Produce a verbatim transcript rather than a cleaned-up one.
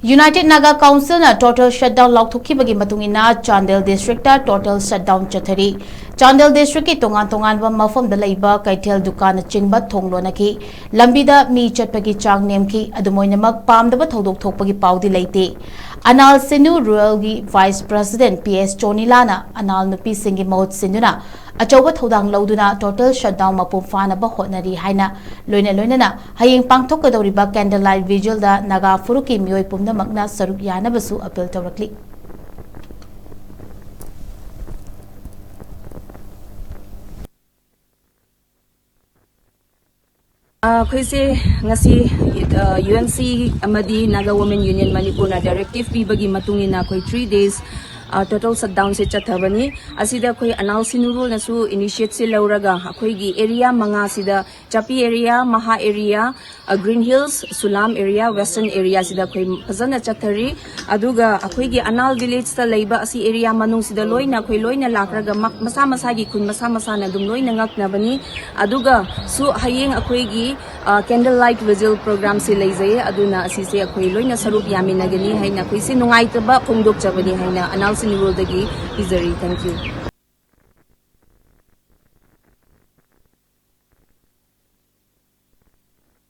United Naga Councilꯅ total shutdown ꯂꯥꯎꯊꯣꯛꯈꯤꯕꯒꯤ ꯃꯇꯨꯡ ꯏꯟꯅ Chandel districtꯇ total shutdown ꯆꯠꯊꯔꯤ꯫ ꯆꯥꯟꯗꯦꯜ districtꯀꯤ ꯇꯣꯉꯥꯟ ꯇꯣꯉꯥꯟꯕ ꯃꯐꯝꯗ ꯂꯩꯕ ꯀꯩꯊꯦꯜ, ꯗꯨꯀꯥꯟꯅꯆꯤꯡꯕ ꯊꯣꯡ ꯂꯣꯟꯅꯈꯤ꯫ ꯂꯝꯕꯤꯗ ꯃꯤ ꯆꯠꯄꯒꯤ ꯆꯥꯡ ꯅꯦꯝꯈꯤ꯫ ꯑꯗꯨꯝ ꯑꯣꯏꯅꯃꯛ, ꯄꯥꯝꯗꯕ ꯊꯧꯗꯣꯛ ꯊꯣꯛꯄꯒꯤ ꯄꯥꯎꯗꯤ ꯂꯩꯇꯦ꯫ Anal ꯁꯤꯅꯨ Ruralꯒꯤ Vice President P S ꯆꯣꯅꯤꯂꯥꯅ Anal ꯅꯨꯄꯤꯁꯤꯡꯒꯤ ꯃꯍꯨꯠ ꯁꯤꯟꯗꯨꯅ ꯑꯆꯧꯕ ꯊꯧꯗꯥꯡ ꯂꯧꯗꯨꯅ total shutdown ꯃꯄꯨꯡ ꯐꯥꯅꯕ ꯍꯣꯠꯅꯔꯤ ꯍꯥꯏꯅ, ꯂꯣꯏꯅ ꯂꯣꯏꯅꯅ ꯍꯌꯦꯡ ꯄꯥꯡꯊꯣꯛꯀꯗꯧꯔꯤꯕ candle light vigilꯗ ꯅꯥꯒꯥ ꯐꯨꯔꯨꯞꯀꯤ ꯃꯤꯑꯣꯏ ꯄꯨꯝꯅꯃꯛꯅ ꯁꯔꯨꯛ ꯌꯥꯅꯕꯁꯨ appeal ꯇꯧꯔꯛꯂꯤ꯫ ꯑꯩꯈꯣꯏꯁꯦ ꯉꯁꯤ, ꯑ, U N C ꯑꯃꯗꯤ Naga Women Union ꯃꯅꯤꯄꯨꯔꯅ directive ꯄꯤꯕꯒꯤ ꯃꯇꯨꯡ ꯏꯟꯅ ꯑꯩꯈꯣꯏ three days, ꯑ, total shutdownꯁꯦ ꯆꯠꯊꯕꯅꯤ꯫ ꯑꯁꯤꯗ ꯑꯩꯈꯣꯏ ꯑꯅꯥꯜ ꯁꯤꯅꯨ Ruralꯅꯁꯨ initiateꯁꯦ ꯂꯧꯔꯒ ꯑꯩꯈꯣꯏꯒꯤ area ꯃꯉꯥꯁꯤꯗ, ꯆꯥꯄꯤ area, ꯃꯍꯥ area, ꯑ, Green Hills, ꯁꯨꯂꯥꯝ area, Western areaꯁꯤꯗ ꯑꯩꯈꯣꯏ ꯐꯖꯅ ꯆꯠꯊꯔꯤ꯫ ꯑꯗꯨꯒ ꯑꯩꯈꯣꯏꯒꯤ ꯑꯅꯥꯜ villageꯇ ꯂꯩꯕ ꯑꯁꯤ area ꯃꯅꯨꯡꯁꯤꯗ ꯂꯣꯏꯅ ꯑꯩꯈꯣꯏ ꯂꯣꯏꯅ ꯂꯥꯛꯂꯒ ꯃ-, ꯃꯁꯥ ꯃꯁꯥꯒꯤ ꯈꯨꯟ ꯃꯁꯥ ꯃꯁꯥꯅ ꯑꯗꯨꯝ ꯂꯣꯏꯅ ꯉꯛꯅꯕꯅꯤ꯫ ꯑꯗꯨꯒꯁꯨ ꯍꯌꯦꯡ ꯑꯩꯈꯣꯏꯒꯤ, ꯑ, candle light vigil programꯁꯦ ꯂꯩꯖꯩ꯫ ꯑꯗꯨꯅ ꯑꯁꯤꯁꯦ ꯑꯩꯈꯣꯏ ꯂꯣꯏꯅ ꯁꯔꯨꯛ ꯌꯥꯃꯤꯟꯅꯒꯅꯤ ꯍꯥꯏꯅ ꯑꯩꯈꯣꯏꯁꯦ ꯅꯨꯡꯉꯥꯏꯇꯕ ꯐꯣꯡꯗꯣꯛꯆꯕꯅꯤ ꯍꯥꯏꯅ ꯑꯅꯥꯜ ꯁꯤꯅꯨ Ruralꯗꯒꯤ ꯄꯤꯖꯔꯤ꯫ Thank you꯫